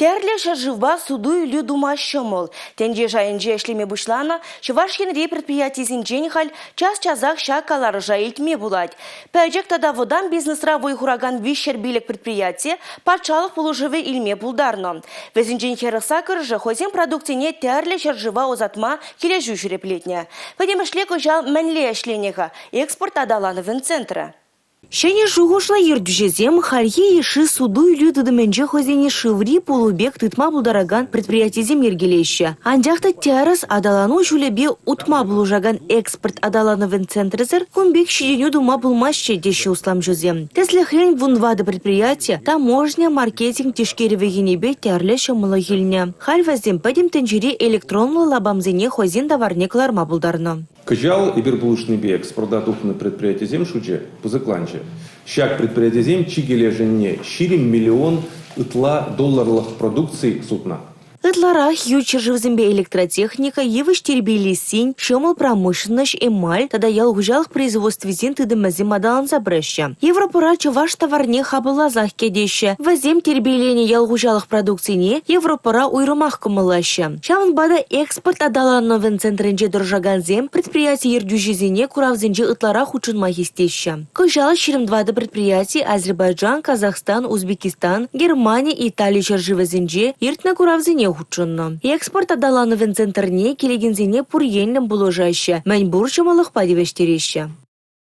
Тӗрлӗ ҫӗршывпа суту-илӳ тума ҫӑмӑл. Тӗнче шайӗнче ӗҫлеме пуҫланӑ Чӑваш Енри предприятисенчен халь час-часах ҫак каларӑша илтме пулать. Пӗчӗк тата вӑтам бизнесра вӑй хуракан 305 предприяти патшалӑх пулӑшӑвӗ илме пултарнӑ. Вӗсенчен 48-шӗ хӑйсен продукцине тӗрлӗ ҫӗршыва ӑсатма килӗшӳ ҫирӗплетнӗ. Пӗтӗмӗшле кӑҫал мӗнле ӗҫленӗ-ха экспорт аталанӑвӗн центрӗ? Ҫӗнӗ шухӑшлӑ ертӳҫӗсем хальхи йышши суту-илӳ тытӑмӗнче хӑйсене шыври пулӑ пек тытма пултаракан предприятисем йӗркелеҫҫӗ. Анчах та тӗрӗс аталану ҫулӗпе утма пулӑшакан экспорт аталанӑвӗн центрӗсӗр кун пек ҫитӗнӳ тума пулмасть теҫҫӗ усламҫӑсем. Тӗслӗхрен, 14 предприяти таможня маркетинг тишкерӗвӗ енӗпе тӗрлӗ ҫӑмӑллӑх илнӗ. Халь вӗсем пӗтӗм тӗнчери электронлӑ лапамсене хӑйсен таварне кӑларма пултарнӑ. Кӑҫал эпир пулӑшнипе экспорта тухнӑ предприятисем шучӗ пысӑкланчӗ. Ҫак предприятисем чикӗ лешӗнне 20 миллион ытла долларлӑх продукци сутнӑ. Ытларах ют ҫӗршывсемпе электротехника, йывӑҫ тирпейлессин, ҫӑмӑл промышленноҫ, эмаль тата ял хуҫалӑх производствисен тытӑмӗсем аталанса пыраҫҫӗ. Европӑра чӑваш таварне хапӑлласах кӗтеҫҫӗ. Вӗсем тирпейленӗ ял хуҫалӑх продукцине Европӑра уйрӑмах кӑмӑллаҫҫӗ. Ҫавӑнпа та экспорт аталанӑвӗн центрӗнче тӑрӑшакансем предприяти ертӳҫисене куравсенче ытларах хутшӑнма хистеҫҫӗ. Кӑҫал 24 предприяти Азербайджан, Казахстан, Узбекистан, Германи, Итали ҫӗршывӗсенче иртнӗ куравсене хутшӑннӑ. Экспорт аталанӑвӗн центрне килекенсене пур енлӗн пулӑшаҫҫӗ, мӗн пур ҫӑмӑллӑхпа тивӗҫтереҫҫӗ.